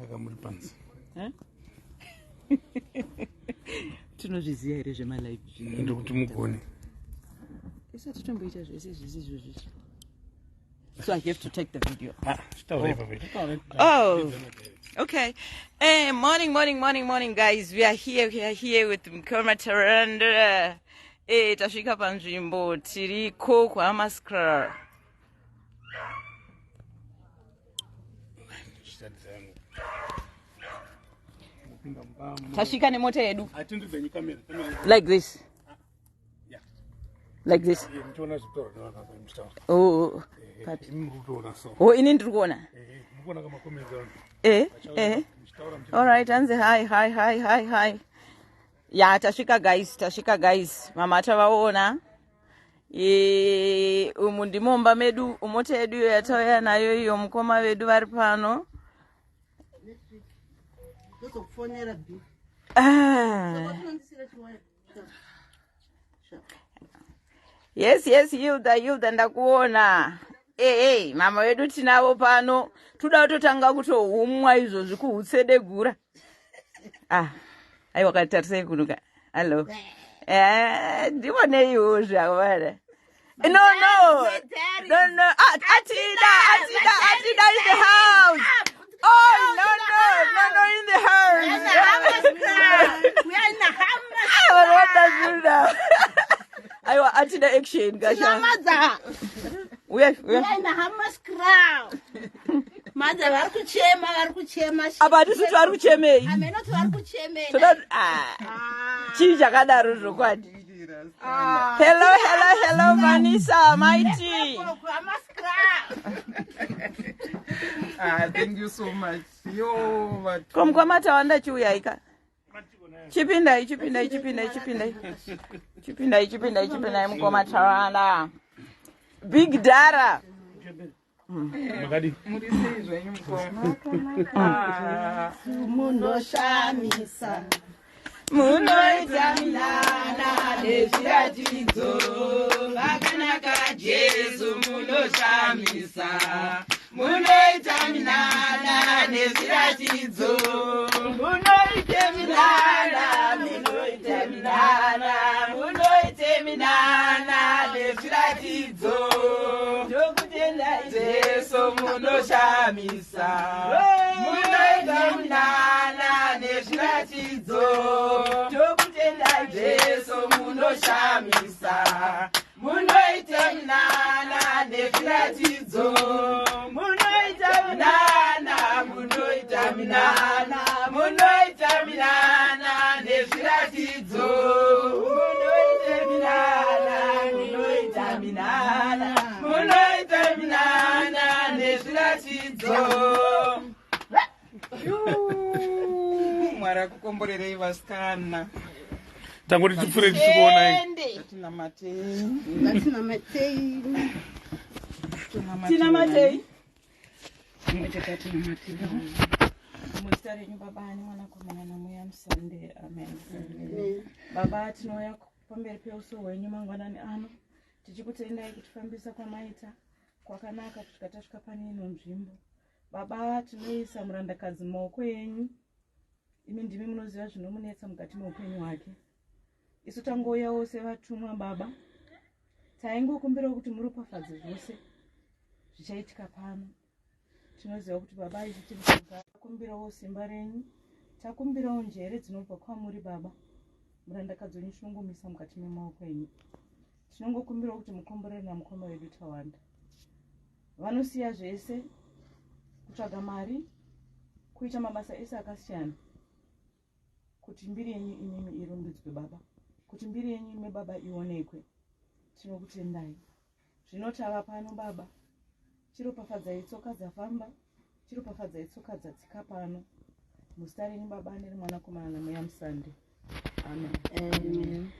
Saka muri panze. Tinozviziva here zvemalive zvino? Ndokuti mugone. Isu titomboita zvese zvisi izvozvi. So I have to take the video. Ah, oh. Oh. Okay. Hey, morning, morning, morning, morning, guys. We are here. We are here with Mkoma Taranda. Eh, tasvika panzvimbo tiriko kuHamaskra. Tasvika nemota yedu. Like this. Like this. Oh, oh, ini ndiri kuona. Eh, eh. All right, anzi hi, hi, hi, hi, hi. Ya, tasvika guys, tasvika guys. Mama tavaona. E, umu ndimomba medu, mota yedu iyo yatauya nayo iyo, mukoma vedu vari pano. Ah. Yes, yes, Hilda, Hilda ndakuona. Hey, hey, mama vedu tinavo pano. Tuda kutotanga kutohumwa izvozvi kuhutsedegura. Ah, aiwa katarisai kunuka. Hello. Eh, ndioneiwo zvavana. No, no. No, no. Ah, Atida, Atida, Atida in the house. Oh, no, no, no, no, in the house. We are in the house. Aiwa, Aiwa, Atida action, gasha. Tinamadza. Uya, uya. We are in the Hamas crowd. Madza vari kuchema, vari kuchema. Apa hatisi kuti vari kuchemei. Hameno kuti vari kuchemei. Toda ah. Chii chakadaro zvokwadi. Ah. Hello, hello, hello, Vanessa, mighty. Ah, thank you so much. Yo, but Ko mukoma Tawanda chiuyai ka. Chipindai, chipindai, chipindai, chipindai. Chipindai, chipindai, chipindai mukoma Tawanda. Big Dara. Makadi. Muri sei zvenyu mukoma? Ah. Munoshamisa. Munoita minana nezviratidzo vakanaka Jesu munoshamisa. Munoita minana nezviratidzo. Munoita minana, munoita minana, munoita minana nezviratidzo. Ndokutenda Jesu munoshamisa. Munoita minana nezviratidzo. Ndokutenda Jesu munoshamisa. Munoita minana nezviratidzo. Munoita minana, munoita minana, munoita minana nezviratidzo. Munoita minana, munoita minana, munoita minana nezviratidzo. Mwari akukomborerei vasikana. Tangoti tipfure tichikuonai. Ngatinamatei. Ngatinamatei. Tinamatei. Tinamatei. Muzita renyu Baba neMwanakomana naMweya Musande. Amen. Baba, tinouya pamberi peuso hwenyu mangwanani ano tichikutendai kutifambisa kwamaita kwakanaka kusvika tasvika pane ino nzvimbo. Baba, tinoisa murandakadzi mumaoko enyu. Imi ndimi munoziva zvinomunetsa mukati meupenyu hwake. Isu tangouyawo sevatumwa Baba. Taingokumbirawo kuti muropafadze zvose zvichaitika pano. Tinoziva kuti Baba isu tiri kukumbirawo simba renyu. Takumbirawo njere dzinobva kwamuri Baba. Murandakadzi wenyu tinongomisa mukati memaoko enyu. Tinongokumbirawo kuti mukomborere namukoma wedu Tawanda. Vanosiya zvese kutsvaga mari, kuita mabasa ese akasiyana kuti mbiri yenyu imimi irumbidzwe Baba, kuti mbiri yenyu imi Baba ionekwe. Tinokutendai. Zvino tava pano Baba, chiropafadzai tsoka dzafamba, chiropafadzai tsoka dzatsika pano. Muzita renyu Baba neremwanakomana naMweya Musande. Amen. Amen.